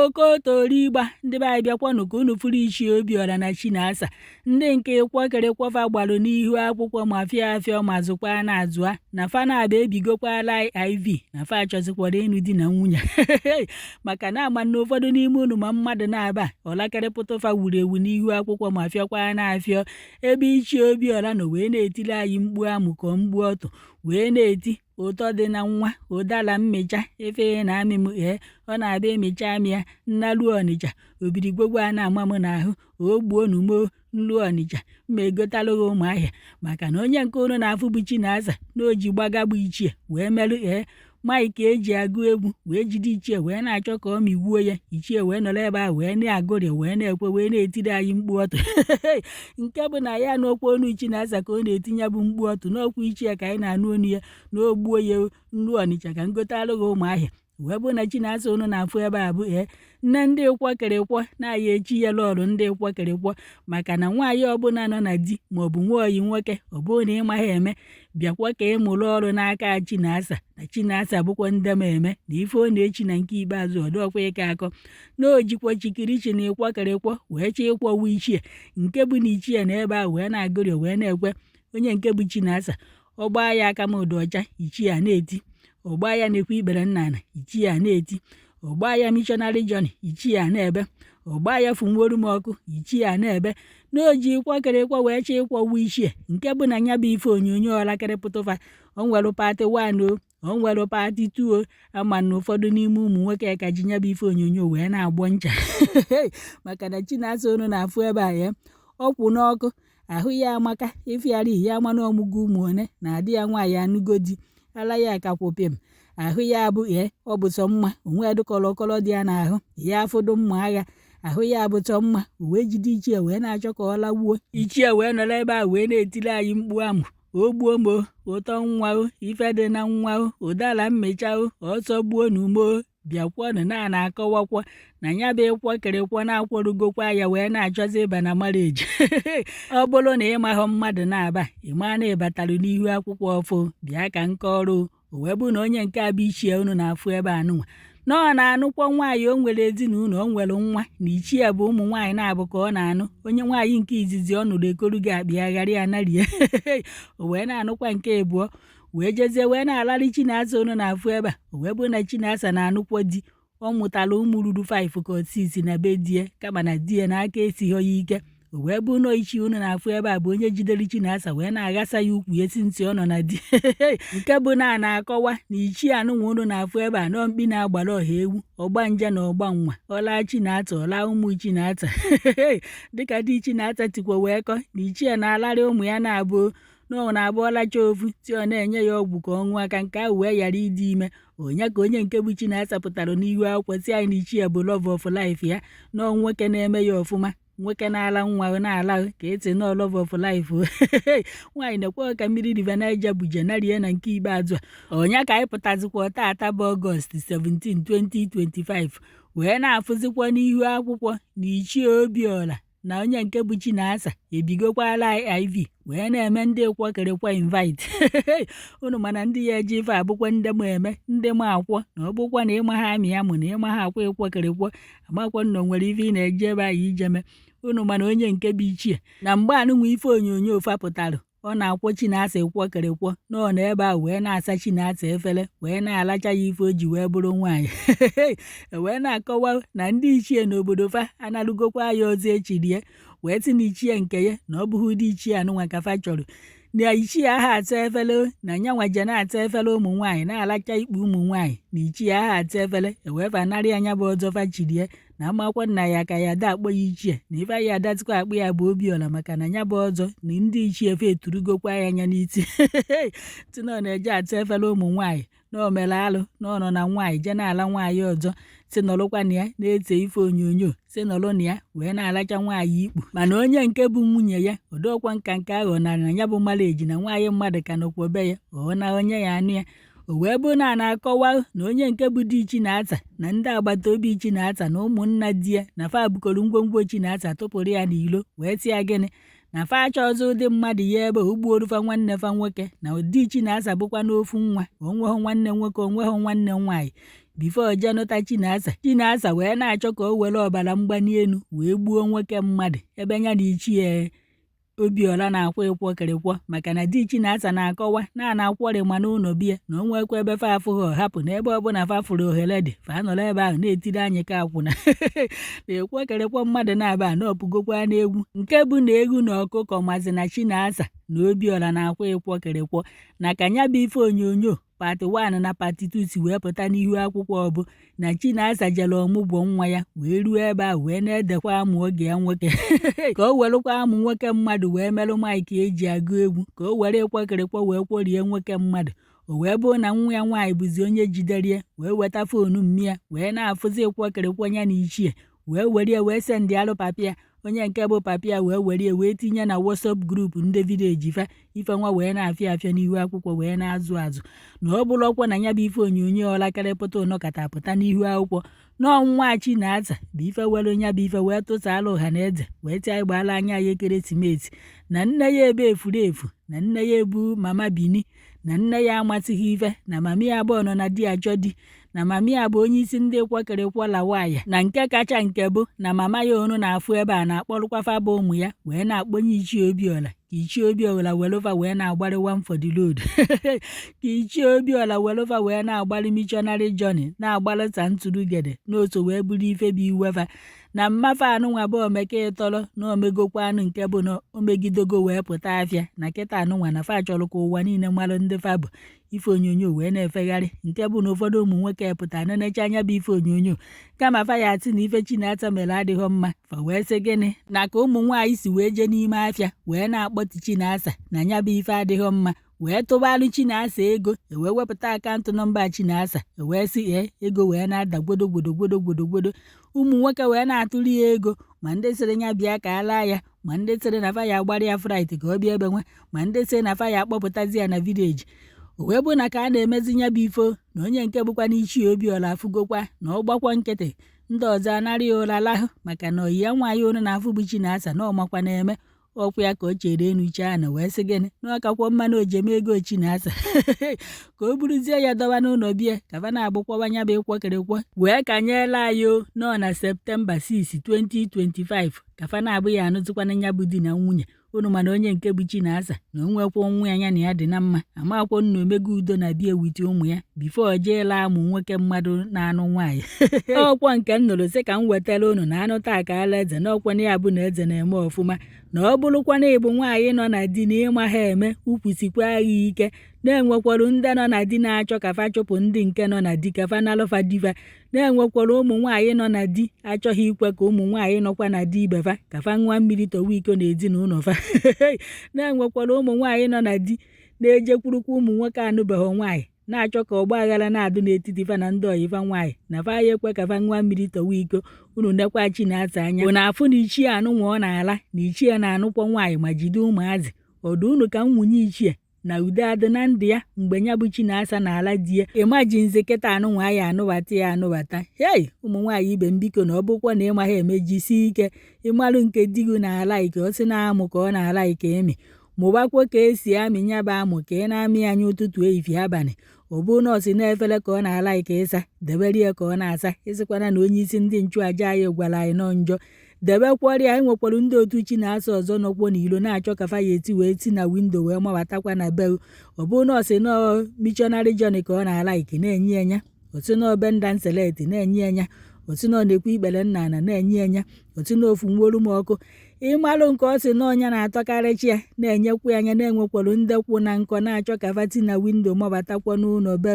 Okotorigba, ndị be anyị, bịakwanụ ka unu furu Ichie Obiọra na Chinasa, ndị nke ịkwọkịrịkwọfa gbalụ n'ihu akwụkwọ ma fịa afịọ ma zụkwa na azụa na fa na-aba ebigokwala iv na fa achọzikwara ịnụ di na nwunye, maka na ama na ụfọdụ n'ime unu ma mmadụ na-aba ọlakịrịpụtụfa wuru ewu n'ihu akwụkwọ ma fịọkwa na afịọ, ebe Ichie Obiọra nọ wee na-etili anyị mkpu amụ ka mgbu ọtụ wee na-eti ụtọ dị na nwa ụdala mmịcha ife na-amị m. Ee, ọ na-abịa ịmịcha amị ya nnaluo Ọnịcha obirigwogwo a na-ama m n'ahụ ogbuonumo nlu Ọnịcha mma egotalụghị Ụmụahịa, maka na onye nke unu na-afụ bụ Chinasa na o ji gbagagbu ichie wee merụ ee mic eji agụ egwu wee jide ichie wee na-achọ ka ọ mịgbuo ya. Ichie wee nọrọ ebe ahụ wee na-agụrịa wee na-ekwe wee na-etiri anyị mkpu ọtụ, nke bụ na ya n'okwu onu Chinasa ka ọ na-etinye bụ mkpu ọtụ n'okwu ichie ka anyị na-anụ onu ya na ogbuo ya nlu Ọnịcha ka ngotalụghị Ụmụahịa. Wee bụ na Chinasa unu na-afụ ebe a bụ ee nne ndị kwọkịrịkwọ na-aya echi ya lọrụ ndị kwọkịrịkwọ, maka na nwaanyị ọbụla nọ na di maọbụ nwa oyi nwoke, ọ bụrụ na ị maghị eme, bịakwa ka ị mụrụ ọrụ n'aka Chinasa, na Chinasa bụkwa ndị ma eme na ife ọ na-echi na nke ikpeazụ ọdọkwa ịkọ akọ na o jikwa chikirichi na ịkwọkịrịkwọ wee chọọ ịkwọwa ichie, nke bụ na ichie na ebe ahụ wee na-agụrịọ wee na-ekwe onye nke bụ Chinasa. Ọ gbaa ya aka m ụdọ ọcha, ichie a na-eti. Ọ gbaa ya na-ekwe ikpere nna ana, ichie a na-eti. Ọ gbaa ya missionary journey, ichie a na-ebe. Ọ gbaa ya funwuoru m ọkụ, ichie a na-ebe. Na o ji ịkwọkịrịkwọ wee chọọ ịkwọwa ichie, nke bụ na ya bụ ife onyonyo ọlakịrịpụtụfa o nwere part 1, o nwere part 2. O ama na ụfọdụ n'ime ụmụ nwoke ka ji ya bụ ife onyonyo wee na-agbọ ncha, maka na Chinasa unu na-afụ ebe a ya ọkwụ n'ọkụ ahụ ya amaka ịfịara ihe ama na ọmụgo ụmụ one na adị ya nwaanyị anụgo di ala ya ka kwụpịm ahụ ya bụ ee ọ bụ sọ mma onwe dụkọrọ kọrọ dị ya n'ahụ ya afụdụ mma agha ahụ ya bụ sọ mma. O wee jide ichie wee na-achọ ka ọ lawuo ichie wee nọrọ ebe a wee na-etili anyị mkpu amụ ogbuo mo ụtọ nwa o ife dị na nwa o ụdara mmịcha o ọsọ gbuo na umo. Bịakwanụ na na-akọwakwa na ya bụ ịkwọkịrịkwọ na-akwọrugokwa ya wee na-achọzi ịba na marriage. Ọ bụrụ na ị mahụ mmadụ na-aba, ị maa na ịbatara n'ihu akwụkwọ ọfụ, bịa ka nkọrụ o wee bụ na onye nke a bụ ichie unu na-afụ ebe a nụnwa na ọ na-anụkwa nwaanyị, o nwere ezinụlọ, o nwere nwa, na ichie bụ ụmụ nwaanyị na-abụ ka ọ na-anụ. Onye nwaanyị nke izizi ọ nụrụ ekorugo akpa ya ghara ya narie, o wee na-anụkwa nke ịbụọ wee jezie wee na-alarị Chinasa unu na-afụ ebe a. O wee bụrụ na Chinasa na-anụkwa di, ọ mụtara ụmụ ruru 5 ka 6 na be di ya, kama na di ya n'aka esighị ya ike. O wee bụ na ichie unu na-afụ ebe a bụ onye jidere Chinasa wee na-aghasa ya ukwu esi ntị ọ nọ na di, nke bụ na a na-akọwa na ichie anụnwa unu na-afụ ebe a nọ mkpi na-agbara ọha ewu ọgbanje na ọgba nwa ọla Chinasa ọla ụmụ Chinasa, dịka di Chinasa tikwa wee kọ na ichie na-alarị ụmụ ya na-abụ na ọ na-abụ ọlacha ofu ti ọ na-enye ya ọgwụ ka ọ ṅụọ aka nke ahụ wee ghara ịdị ime. Onye ka onye nke bụ Chinasa pụtara n'ihu akwụkwọ si anyị na ichie bụ love of life ya, na nwoke na-eme ya ọfụma, nwoke na-ala nwa na-ala ka eti nọ love of life. Nwaanyị na-ekwe ka mmiri River Niger bụ jenarie na nke ikpeazụ a. Onye ka anyị pụtazikwa taata bụ Ọgọst 17 2025 wee na-afụzikwa n'ihu akwụkwọ na Ichie Obiọra na onye nke bụ Chinasa ebigokwala iv wee na-eme ndị kwọkịrịkwa invite unu, mana ndị ya eje ife abụkwa ndị ma eme ndị ma akwọ na ọ bụkwa na ịma ha amị amụ na ịma ha akwa ịkwọkịrịkwọ amakwa na o nwere ife ị na-eje ebe ahụ ijeme unu. Mana onye nke bụ ichie na mgbe anụnwa ife onyonyo fapụtara ọ na-akwọ Chinasa ịkwọkịrịkwọ na ọ nọ ebe ahụ wee na-asa Chinasa efere wee na-alacha ya ife o ji wee bụrụ nwaanyị, wee na-akọwa na ndị ichie n'obodo fa analụgokwa ya ọzọ echirie wee sị na ichie nke ya na ọ bụghị ụdị ichie anụnwa ka fa chọrọ, na ichie aha asa efere, na nyanwa je na-asa efere ụmụ nwaanyị na-alacha ikpu ụmụ nwaanyị, na ichie aha asa efere ewee fa narị anya bụ ọzọ fa chirie na amakwa nna ya ka ya ada akpọ ya ichie, na ife ya adatịkwa akpụ ya bụ Obiọra, maka na ya bụ ọzọ na ndị ichie fe eturugokwa ya anya n'isi tinọ na-eje asa efere ụmụ nwaanyị, na o mere alụ na ọ nọ na nwaanyị je na-ala nwaanyị ọzọ, si nọrụkwa na ya na-ese ife onyonyo, si nọrọ na ya wee na-alacha nwaanyị ikpu. Mana onye nke bụ nwunye ya ọdọkwa nka nke ahụ nara na ya bụ marriage na nwaanyị mmadụ ka nọkwa be ya ọ na onye ya anụ ya. O wee bụ na a na-akọwa na onye nke bụ di Chinasa na ndị agbata obi Chinasa na ụmụnna di ya na fa bukọrọ ngwongwo Chinasa tụpụrụ ya n'ilo wee sị ya gịnị na fa achọghịzị ụdị mmadụ ya ebe o gbuorufa nwanne fa nwoke, na ụdị Chinasa bụkwa n'ofu nwa, onweghị nwanne nwoke, onweghị nwanne nwaanyị. Before jee nụta Chinasa, Chinasa wee na-achọ ka o were ọbara mgbani elu wee gbuo nwoke mmadụ ebe ya na ichie Obiọra na-akwọ ịkwọkịrịkwọ, maka na di Chinasa na-akọwa na a na-akwọrị ma n'ụlọ bie na o nwekwa ebe fa afụghị ọhapụ na ebe ọbụla fa fụrụ ohere dị, fa nọrọ ebe ahụ na-etiri anyị ka akwụna na ịkwọkịrịkwọ mmadụ na-aba na ọpụgokwa n'egwu, nke bụ na egwu na ọkụkọ mazi na Chinasa na Obiọra na-akwọ ịkwọkịrịkwọ. Na ka nya bụ ife onyonyo part 1 na part 2 si wee pụta n'ihu akwụkwọ bụ na Chinasa jere ọmụgwọ nwa ya wee ruo ebe ahụ wee na-edekwa amụ oge ya nwoke ka o werụkwa amụ nwoke mmadụ wee merụ mic eji agụ egwu, ka o were ịkwọkịrịkwọ wee kwọrie nwoke mmadụ. O wee bụrụ na nwa ya nwaanyị bụzi onye jidere ya wee weta phone mmi ya wee na-afụzi ịkwọkịrịkwọ ya na ichie, wee were ya wee send alụ papi ya, onye nke bụ papi ya wee were ya wee tinye na WhatsApp group ndị village fa. Ife nwa wee na-afịa afịa n'ihu akwụkwọ wee na-azụ azụ na ọ bụrụkwa na ya bụ ife onyonyo ọlakịrịpụta ụnọkata pụta n'ihu akwụkwọ n'ọnwa Chinasa bụ ife were nya bụ ife wee tụsala ọha na eze wee tịa ịgbala anya ya ekeresimesi na nne ya ebe efuru efu, na nne ya ebu mama Bini, na nne ya amasịghị ife, na mami ya abụọ nọ na di achọ di, na mami ya bụ onye isi ndị kwọkịrịkwọ lawaya, na nke kacha nke bụ na mama ya onu na-afụ ebe a na-akpọrọkwa fa bụ ụmụ ya wee na-akpọnye ichie Obiọra ka ichie Obiọra welụfa wee na-agbarị one for the road, ka ichie Obiọra welụfa wee na-agbarị missionary journey, na-agbarị santụrụgede n'oso wee bụrụ ife bụ iwefa na mmafe anụnwa bụ omeke ịtọrọ na omegokwa anụ nke bụ na omegidogo wee pụta afịa na kịta anụnwa na fa chọrọ ka ụwa niile malụ ndị fa bụ. Ife onyonyo wee na-efegharị nke bụ na ụfọdụ ụmụ nwoke pụta nenecha anya bụ ife onyonyo kama fa ya asị na ife Chinasa mere adịghị mma, fa wee sị gịnị na ka ụmụ nwaanyị si wee jee n'ime afịa wee na-akpọti Chinasa na ya bụ ife adịghị mma, wee tụbalụ Chinasa ego, ewee wepụta account number Chinasa, ewee sị ee ego wee na-ada gwodo gwodo gwodo gwodo gwodo. Ụmụ nwoke wee na-atụrụ ya ego, ma ndị sịrị ya bịa ka a laa ya, ma ndị sịrị na fa ya agbara ya flight ka ọ bịa ebe nwe, ma ndị sịrị na fa ya akpọpụtazi ya na village. O wee bụ na ka a na-emezi ya bụ ifo na onye nke bụkwa n'ichie Obiọra afụgokwa na ọ gbakwa nkịtị, ndị ọzọ anarị ya ụra lahụ, maka na oyi ya nwaanyị onu na-afụ bụ Chinasa na ọmakwa na-eme ọkwa ya ka o chere enu chee na wee sị gịnị na ọ kakwọ mma na ojem ego Chinasa ka o buruzie ya dọba n'ụlọ bie ka fa na-agbụkwawa ya bụ ịkwọkịrịkwọ wee kanyela anyị o nọ na September 6 2025 ka fa na-abụ ya anụzikwana ya bụ di na nwunye. Unu mana onye nke bụ Chinasa na o nwekwa nwa ya ya na ya dị na mma, amakwo nna omego udo na bie witi ụmụ ya before jee laa amụ nwoke mmadụ na-anụ nwaanyị. Ọkwọ nke m nụrụ sị ka m wetara unu na anụ taa ka ala eze na ọkwa na ya bụ na eze na-eme ọfụma, na ọ bụrụkwa na ịbụ nwaanyị nọ na di na ịma ha eme ukwusikwa agha ike, na-enwekwara ndị nọ na di na-achọ ka fa chụpụ ndị nke nọ na di ka fa nalụfa difa, na-enwekwara ụmụ nwaanyị nọ na di achọghị ikwe ka ụmụ nwaanyị nọkwa na di ibe fa ka fa ṅụọ mmiri tọwa iko n'ezinụlọ fa, na-enwekwara ụmụ nwaanyị nọ na di na-ejekwurukwa ụmụ nwoke anụbeghị nwaanyị na-achọ ka ọgba aghara na-adụ n'etiti fa na ndị ọyị fa nwaanyị na fa ya ekwe ka fa ṅụọ mmiri tọwa iko. Unu nekwa Chinasa anya, unu afụ na ichie anụnwa ọ na-ala na ichie na-anụkwọ nwaanyị ma jide ụmụazị ọdụ unu ka nwunye ichie na udo adị na ndụ ya mgbe ya bụ Chinasa na-ala di ya. Imagine kịta anụnwa ya anụbata ya anụbata. Hei ụmụ nwaanyị ibe m biko na ọ bụkwa na ịmaghị eme jisie ike ịmalụ nke di gị na-ala ike ọ sị na-amụ ka ọ na-ala ike ịmị mụbakwa ka esi amị ya bụ amụ ka ị na-amị anya ụtụtụ ehihie abalị. Ọ bụrụ na ọ sị na-efere ka ọ na-ala ike ịsa debere ya ka ọ na-asa, ịsịkwana na onye isi ndị nchụaja anyị gwara anyị nọ njọ debekwara ya. Enwekwara ndị otu Chinasa ọzọ nọkwuo n'ilo na-achọ ka fa ya eti wee ti na window wee mabatakwa na be. Ọ bụrụ na ọ sị nọọ missionary journey ka ọ na-ala ike na-enye ya nya, ọ sị nọọ bend and select na-enye ya nya, ọ sị nọọ na-ekwu ikpere nna ana na-enye ya nya, ọ sị na ofu nwolu m ọkụ ịmalụ nke ọ sị na ọnya na-atọkarịchi ya na-enyekwa ya anya. Na-enwekwara ndị kwụ na nkọ na-achọ ka fa ti na window mabatakwa n'ụlọ be.